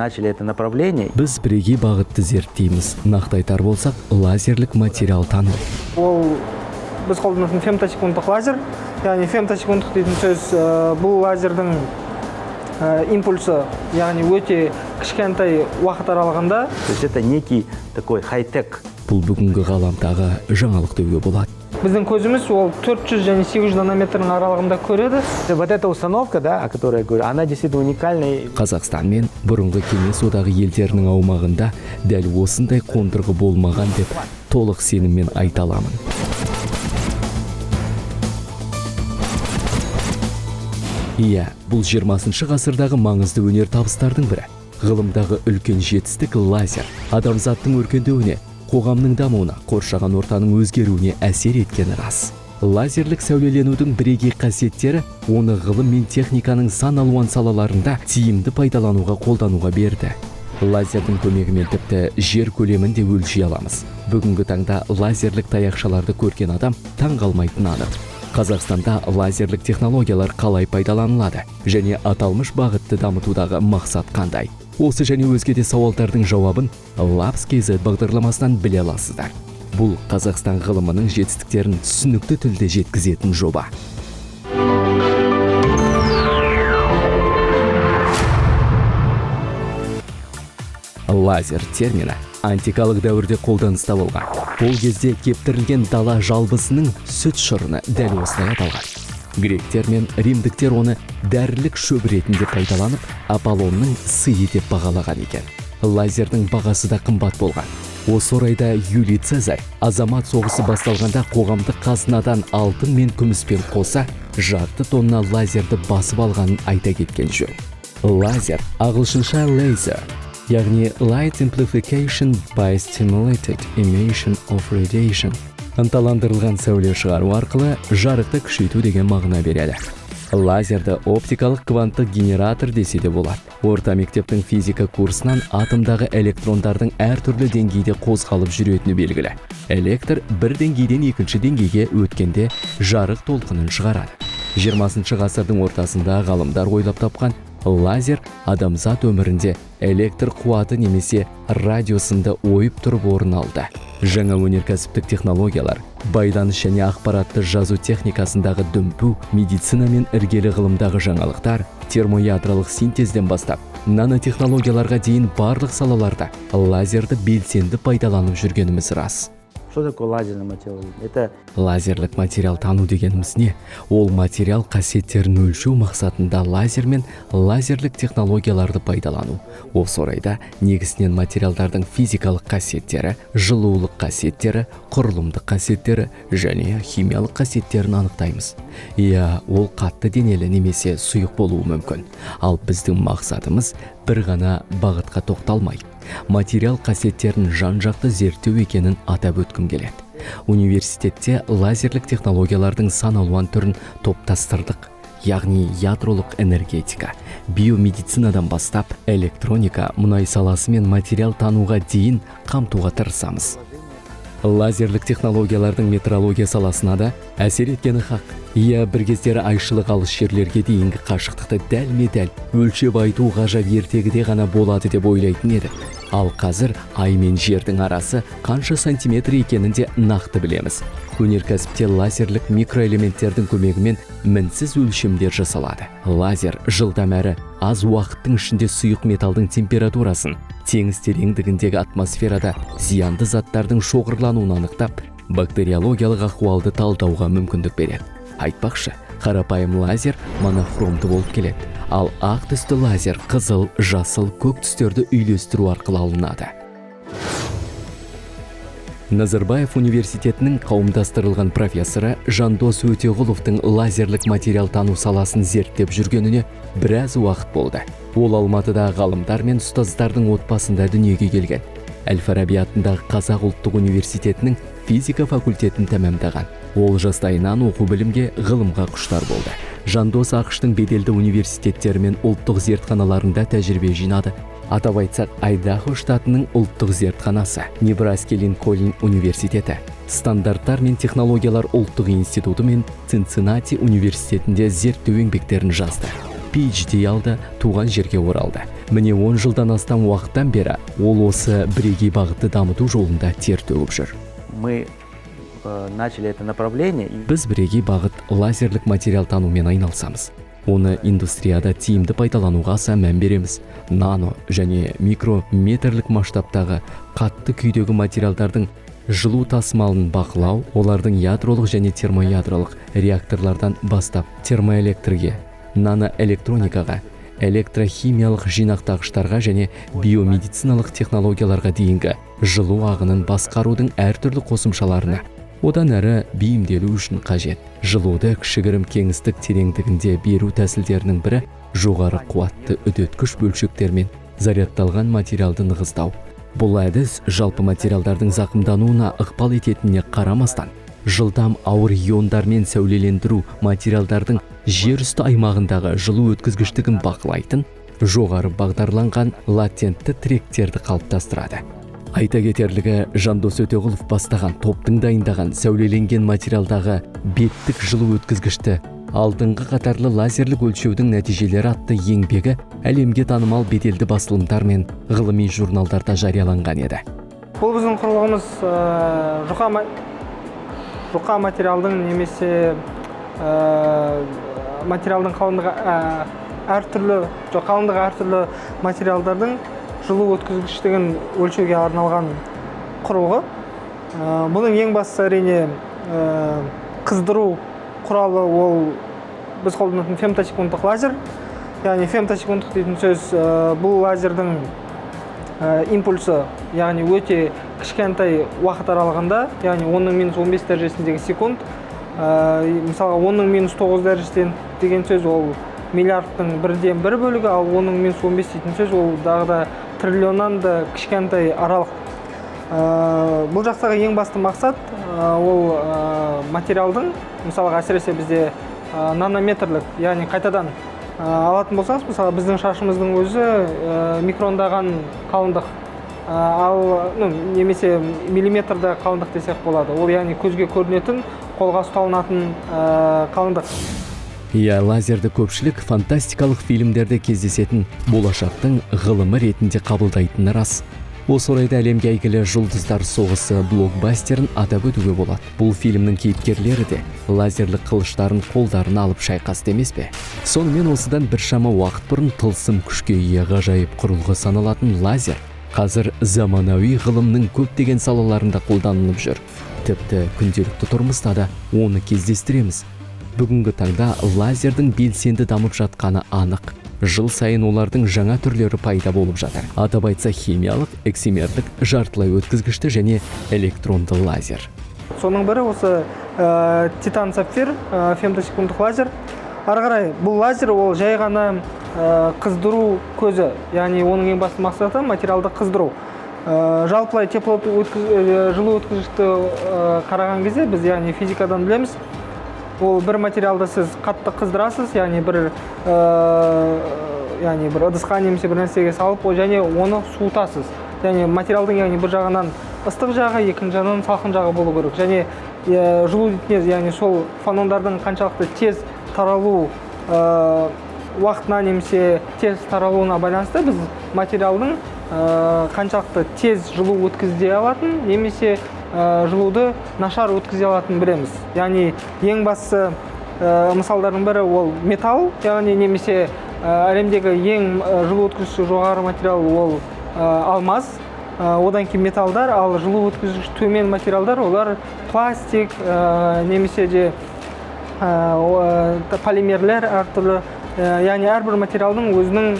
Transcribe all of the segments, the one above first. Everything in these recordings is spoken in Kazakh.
Начали это направление. Біз бірегей бағытты зерттейміз. Нақты айтар болсақ, лазерлік материал тану. Ол біз қолданатын фемтосекундтық лазер, яғни фемтосекундтық дейтін сөз бұл лазердің импульсы, яғни өте кішкентай уақыт аралығында. То есть это некий такой хай-тек. Бұл бүгінгі ғаламдағы жаңалық деуге болады. Біздің көзіміз ол 400 және 800 нанометрдің аралығында көреді. Вот эта установка, да, о которой я говорю, она действительно уникальная. Қазақстан мен бұрынғы Кеңес Одағы елдерінің аумағында дәл осындай қондырғы болмаған деп толық сеніммен айта аламын. Иә, бұл 20 ғасырдағы маңызды өнертабыстардың бірі. Ғылымдағы үлкен жетістік лазер адамзаттың өркендеуіне, қоғамның дамуына, қоршаған ортаның өзгеруіне әсер еткені рас. Лазерлік сәулеленудің бірегей қасиеттері оны ғылым мен техниканың сан алуан салаларында тиімді пайдалануға, қолдануға берді. Лазердің көмегімен тіпті жер көлемін де өлшей аламыз. Бүгінгі таңда лазерлік таяқшаларды көрген адам таң қалмайтыны анық. Қазақстанда лазерлік технологиялар қалай пайдаланылады және аталмыш бағытты дамытудағы мақсат қандай? Осы және өзге де сауалдардың жауабын Labs KZ бағдарламасынан біле аласыздар. Бұл Қазақстан ғылымының жетістіктерін түсінікті тілде жеткізетін жоба. Лазер термині антикалық дәуірде қолданыста болған. Ол кезде кептірілген дала жалбызының сүт шырыны дәл осылай аталған. Гректер мен римдіктер оны дәрілік шөп ретінде пайдаланып, Аполлонның сыйы деп бағалаған екен. Лазердің бағасы да қымбат болған. Осы орайда Юлий Цезарь азамат соғысы басталғанда қоғамдық қазынадан алтын мен күміспен қоса жарты тонна лазерді басып алғанын айта кеткен жөн. Лазер ағылшынша laser, яғни Light Amplification by Stimulated Emission of Radiation, ынталандырылған сәуле шығару арқылы жарықты күшейту деген мағына береді. Лазерді оптикалық кванттық генератор десе де болады. Орта мектептің физика курсынан атомдағы электрондардың әртүрлі деңгейде қозғалып жүретіні белгілі. Электр бір деңгейден екінші деңгейге өткенде жарық толқынын шығарады. 20 ғасырдың ортасында ғалымдар ойлап тапқан лазер адамзат өмірінде электр қуаты немесе радиосында ойып тұрып орын алды. Жаңа өнеркәсіптік технологиялар, байланыс және ақпаратты жазу техникасындағы дүмпу, медицина мен іргелі ғылымдағы жаңалықтар, термоядролық синтезден бастап нанотехнологияларға дейін барлық салаларда лазерді белсенді пайдаланып жүргеніміз рас. Что такое лазерный материал? Это Лазерлік материал тану дегеніміз не? Ол материал қасиеттерін өлшеу мақсатында лазер мен лазерлік технологияларды пайдалану. Осы орайда негізінен материалдардың физикалық қасиеттері, жылулық қасиеттері, құрылымдық қасиеттері және химиялық қасиеттерін анықтаймыз. Иә, ол қатты денелі немесе сұйық болуы мүмкін. Ал біздің мақсатымыз бір ғана бағытқа тоқталмай, материал қасиеттерін жан-жақты зерттеу екенін атап өткім келеді. Университетте лазерлік технологиялардың сан алуан түрін топтастырдық, яғни ядролық энергетика, биомедицинадан бастап электроника, мұнай саласы мен материал тануға дейін қамтуға тырысамыз. Лазерлік технологиялардың метрология саласына да әсер еткені хақ. Иә, бір кездері айшылық алыс жерлерге дейінгі қашықтықты дәлме-дәл өлшеп айту ғажап ертегіде ғана болады деп ойлайтын едік. Ал қазір ай мен жердің арасы қанша сантиметр екенін де нақты білеміз. Өнеркәсіпте лазерлік микроэлементтердің көмегімен мінсіз өлшемдер жасалады. Лазер жылдам әрі аз уақыттың ішінде сұйық металдың температурасын, теңіз тереңдігіндегі атмосферада зиянды заттардың шоғырлануын анықтап, бактериологиялық ахуалды талдауға мүмкіндік береді. Айтпақшы, қарапайым лазер монохромды болып келеді, ал ақ түсті лазер қызыл, жасыл, көк түстерді үйлестіру арқылы алынады. Назарбаев университетінің қауымдастырылған профессоры Жандос Өтеғұловтың лазерлік материал тану саласын зерттеп жүргеніне біраз уақыт болды. Ол Алматыда ғалымдар мен ұстаздардың отбасында дүниеге келген. Әл-Фараби атындағы Қазақ ұлттық университетінің физика факультетін тәмамдаған. Ол жастайынан оқу білімге, ғылымға құштар болды. Жандос АҚШ-тың беделді университеттері мен ұлттық зертханаларында тәжірибе жинады. Атап айтсақ, Айдахо штатының ұлттық зертханасы, Небраска Линкольн университеті, Стандарттар мен технологиялар ұлттық институты мен Цинциннати университетінде зерттеу еңбектерін жазды. PhD алды, туған жерге оралды. Міне, 10 жылдан астам уақыттан бері ол осы бірегей бағытты дамыту жолында тер төгіп жүр. Мы начали это направление. И Біз бірегей бағыт лазерлік материал танумен айналысамыз. Оны индустрияда тиімді пайдалануға аса мән береміз. Нано және микрометрлік масштабтағы қатты күйдегі материалдардың жылу тасымалын бақылау, олардың ядролық және термоядролық реакторлардан бастап термоэлектрге, наноэлектроникаға, электрохимиялық жинақтағыштарға және биомедициналық технологияларға дейінгі жылу ағынын басқарудың әртүрлі қосымшаларына одан әрі бейімделу үшін қажет. Жылуды кішігірім кеңістік тереңдігінде беру тәсілдерінің бірі – жоғары қуатты үдеткіш бөлшектермен зарядталған материалды нығыздау. Бұл әдіс жалпы материалдардың зақымдануына ықпал ететініне қарамастан, жылдам ауыр иондармен сәулелендіру материалдардың жер үсті аймағындағы жылу өткізгіштігін бақылайтын жоғары бағдарланған латентті тректерді қалыптастырады. Айта кетерлігі, Жандос Өтеғұлов бастаған топтың дайындаған сәулеленген материалдағы беттік жылу өткізгішті алдыңғы қатарлы лазерлік өлшеудің нәтижелері атты еңбегі әлемге танымал беделді басылымдар мен ғылыми журналдарда жарияланған еді. Бұл біздің құрылғымыз жұқа материалдың немесе материалдың қалыңдығы әртүрлі, жоқ, қалыңдығы әртүрлі материалдардың жылу өткізгіштігін өлшеуге арналған құрылғы. Бұның ең бастысы, әрине, қыздыру құралы, ол біз қолданатын фемтосекундтық лазер. Яғни фемтосекундтық дейтін сөз бұл лазердің импульсы, яғни өте кішкентай уақыт аралығында, яғни 10-ның -15 дәрежесіндегі секунд. Мысалға, 10-ның -9 дәрежеден деген сөз ол миллиардтың бірден бір бөлігі, ал 10-ның -15 дейтін сөз ол дағы да триллионнан да кішкентай аралық. Бұл жақтағы ең басты мақсат ол материалдың, мысалға, әсіресе бізде нанометрлік, яғни қайтадан алатын болсаңыз, мысалы, біздің шашымыздың өзі микрондаған қалыңдық, ал ну, немесе миллиметрда қалыңдық десек болады. Ол, яғни, көзге көрінетін, қолға ұсталынатын қалыңдық. Иә, лазерді көпшілік фантастикалық фильмдерде кездесетін болашақтың ғылымы ретінде қабылдайтыны рас. Осы орайда әлемге әйгілі «Жұлдыздар соғысы» блокбастерін атап өтуге болады. Бұл фильмнің кейіпкерлері де лазерлік қылыштарын қолдарына алып шайқасты емес пе? Сонымен, осыдан біршама уақыт бұрын тылсым күшке ие ғажайып құрылғы саналатын лазер қазір заманауи ғылымның көптеген салаларында қолданылып жүр. Тіпті күнделікті тұрмыста да оны кездестіреміз. Бүгінгі таңда лазердің белсенді дамып жатқаны анық. Жыл сайын олардың жаңа түрлері пайда болып жатыр. Атап айтса, химиялық, эксимерлік, жартылай өткізгішті және электронды лазер. Соның бірі осы титан сапфир фемтосекундтық лазер. Ары қарай бұл лазер ол жай ғана қыздыру көзі, яғни оның ең басты мақсаты – материалды қыздыру. Жалпылай тепло жылу өткізгішті қараған кезде біз, яғни, физикадан білеміз, ол бір материалды сіз қатты қыздырасыз, яғни бір ыдысқа немесе бір нәрсеге салып, және оны суытасыз. Яғни материалдың, яғни, бір жағынан ыстық жағы, екінші жағынан салқын жағы болу керек. Және жылу дейтін, яғни сол фонондардың қаншалықты тез таралу уақытына немесе тез таралуына байланысты біз материалдың қаншалықты тез жылу өткізе алатын немесе жылуды нашар өткізе алатынын білеміз. Яғни ең бастысы мысалдардың бірі ол металл, яғни немесе әлемдегі ең жылу өткізгіші жоғары материал ол алмаз. Одан кейін металлдар, ал жылу өткізгіш төмен материалдар олар пластик немесе де полимерлер әртүрлі. Яғни әрбір материалдың өзінің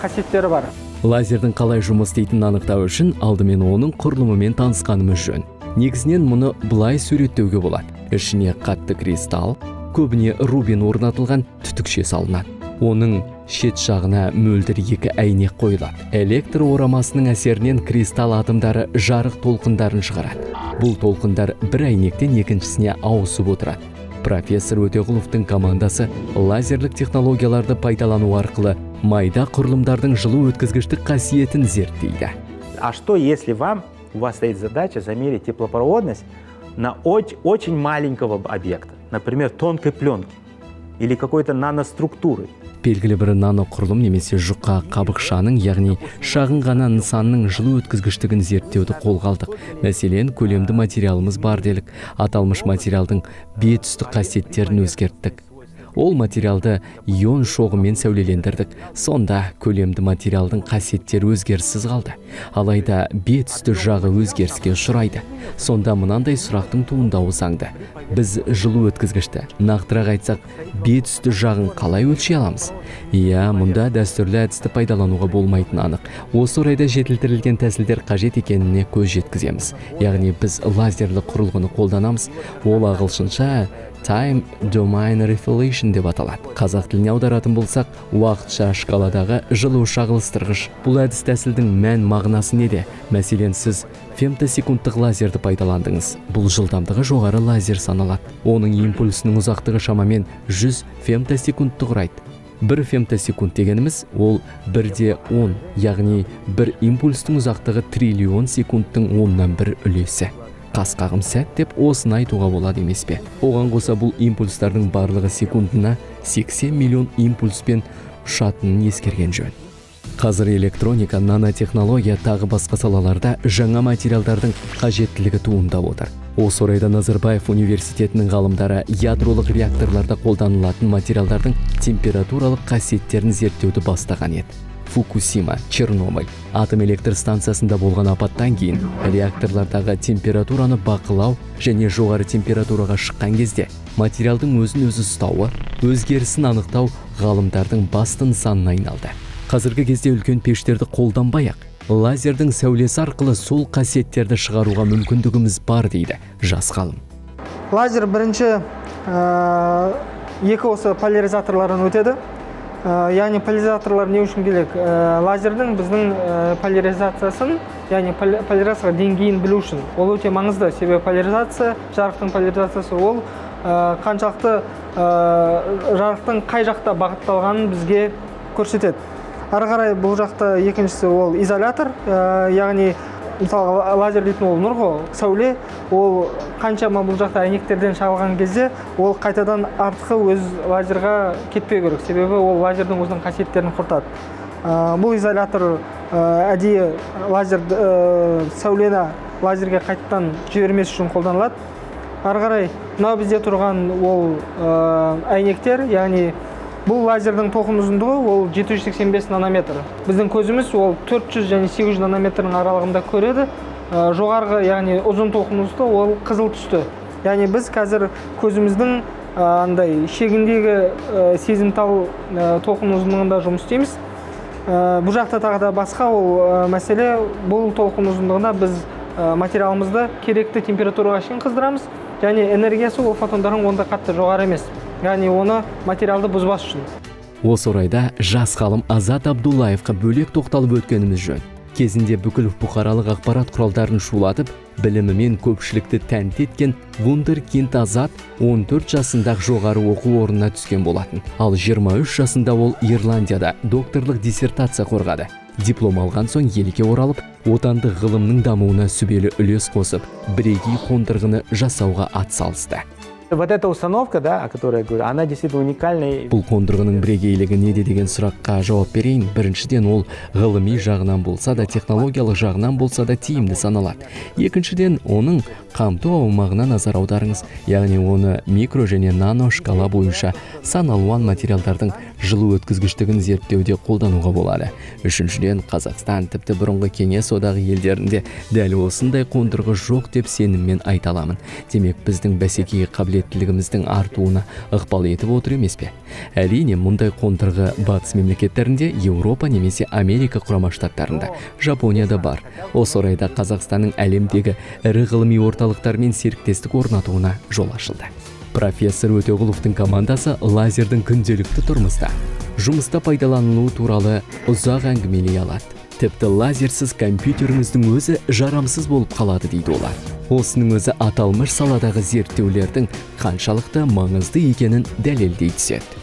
қасиеттері бар. Лазердің қалай жұмыс істейтінін анықтау үшін алдымен оның құрылымымен танысқанымыз жөн. Негізінен мұны былай суреттеуге болады: ішіне қатты кристалл, көбіне рубин орнатылған түтікше салынады. Оның шет жағына мөлдір екі әйнек қойылады. Электр орамасының әсерінен кристалл атомдары жарық толқындарын шығарады. Бұл толқындар бір әйнектен екіншісіне ауысып отырады. Профессор Өтеғұловтың командасы лазерлік технологияларды пайдалану арқылы майда құрылымдардың жылу өткізгіштік қасиетін зерттейді. А что, если у вас стоит задача замерить теплопроводность на очень маленького объекта, например, тонкой пленки или какой-то наноструктуры? Белгілі бір нано құрылым немесе жұқа қабықшаның, яғни шағын ғана нысанның жылу өткізгіштігін зерттеуді қолға алдық. Мәселен, көлемді материалымыз бар делік. Аталмыш материалдың бет үсті қасиеттерін өзгерттік. Ол материалды ион шоғымен сәулелендірдік. Сонда көлемді материалдың қасиеттері өзгеріссіз қалды, алайда бет үсті жағы өзгеріске ұшырайды. Сонда мынандай сұрақтың туындауы заңды: біз жылу өткізгішті, нақтырақ айтсақ, бет үсті жағын қалай өлшей аламыз? Иә, мұнда дәстүрлі әдісті пайдалануға болмайтыны анық. Осы орайда жетілдірілген тәсілдер қажет екеніне көз жеткіземіз. Яғни біз лазерлі құрылғыны қолданамыз. Ол ағылшынша time domain reflection деп аталады. Қазақ тіліне аударатын болсақ, уақытша шкаладағы жылу шағылыстырғыш. Бұл әдіс тәсілдің мән мағынасы неде? Мәселен, сіз фемтосекундтық лазерді пайдаландыңыз. Бұл жылдамдығы жоғары лазер саналады. Оның импульсінің ұзақтығы шамамен 100 фемтосекундты құрайды. 1 фемтосекунд дегеніміз ол 1,10, яғни бір импульстің ұзақтығы триллион секундтың оннан бір үлесі. Қас қағым сәт деп осыны айтуға болады емес пе? Оған қоса, бұл импульстардың барлығы секундына 80 миллион импульспен ұшатынын ескерген жөн. Қазір электроника, нанотехнология, тағы басқа салаларда жаңа материалдардың қажеттілігі туындап отыр. Осы орайда Назарбаев Университетінің ғалымдары ядролық реакторларда қолданылатын материалдардың температуралық қасиеттерін зерттеуді бастаған еді. Фукусима, Чернобыль атом электр станциясында болған апаттан кейін реакторлардағы температураны бақылау және жоғары температураға шыққан кезде материалдың өзін өзі ұстауы өзгерісін анықтау ғалымдардың басты нысанына айналды. Қазіргі кезде үлкен пештерді қолданбай ақ лазердің сәулесі арқылы сол қасиеттерді шығаруға мүмкіндігіміз бар, дейді жас ғалым. Лазер бірінші екі осы поляризаторлардан өтеді. Яғни поляризаторлар не үшін керек? Лазердің біздің поляризациясын, яғни поляризация деңгейін білу үшін. Ол өте маңызды, себебі поляризация, жарықтың поляризациясы ол қаншалықты жарықтың қай жақта бағытталғанын бізге көрсетеді. Ары қарай бұл жақта екіншісі ол изолятор, яғни мысалға, лазер дейтін ол нұр ғой, сәуле. Ол қаншама бұл жақта әйнектерден шағылған кезде ол қайтадан артқы өз лазерға кетпеу керек, себебі ол лазердің өзінің қасиеттерін құртады. Бұл изолятор әдейі лазер сәулені лазерге қайтадан жібермес үшін қолданылады. Ары қарай мынау бізде тұрған ол әйнектер, яғни бұл лазердің толқын ұзындығы ол 785 нанометр. Біздің көзіміз ол 400 және 800 нанометрдің аралығында көреді. Жоғарғы, яғни ұзын толқын ұзындығы ол қызыл түсті. Яғни біз қазір көзіміздің андай шегіндегі сезімтал толқын ұзындығында жұмыс істейміз. Бұл жақта тағы да басқа ол мәселе: бұл толқын ұзындығында біз материалымызды керекті температураға шейін қыздырамыз және энергиясы ол фотондардың онда қатты жоғары емес, яғни оны материалды бұзбас үшін. Осы орайда жас ғалым Азат Абдуллаевқа бөлек тоқталып өткеніміз жөн. Кезінде бүкіл бұқаралық ақпарат құралдарын шулатып, білімімен көпшілікті тәнті еткен вундеркинд Азат 14 жасында жоғары оқу орнына түскен болатын. Ал 23 жасында ол Ирландияда докторлық диссертация қорғады. Диплом алған соң елге оралып, отандық ғылымның дамуына сүбелі үлес қосып, бірегей қондырғыны жасауға атсалысты. Вот эта установка, да, о которой я говорю, она действительно уникальная. Бұл қондырғының бірегейлігі неде деген сұраққа жауап берейін. Біріншіден, ол ғылыми жағынан болса да, технологиялық жағынан болса да тиімді саналады. Екіншіден, оның қамту аумағына назар аударыңыз. Яғни оны микро және нано шкала бойынша сан алуан материалдардың жылу өткізгіштігін зерттеуде қолдануға болады. Үшіншіден, Қазақстан, тіпті бұрынғы Кеңес Одағы елдерінде дәл осындай қондырғы жоқ деп сеніммен айта аламын. Демек, біздің бәсекеге қабілеттілігіміздің артуына ықпал етіп отыр емес пе? Әрине, мұндай қондырғы батыс мемлекеттерінде, Еуропа немесе Америка Құрама Штаттарында, Жапонияда бар. Осы орайда Қазақстанның әлемдегі ірі ғылыми орталықтармен серіктестік орнатуына жол ашылды. Профессор Өтеғұловтың командасы лазердің күнделікті тұрмыста, жұмыста пайдаланылуы туралы ұзақ әңгімелей алады. Тіпті лазерсіз компьютеріңіздің өзі жарамсыз болып қалады дейді олар. Осының өзі аталмыш саладағы зерттеулердің қаншалықты маңызды екенін дәлелдей түседі.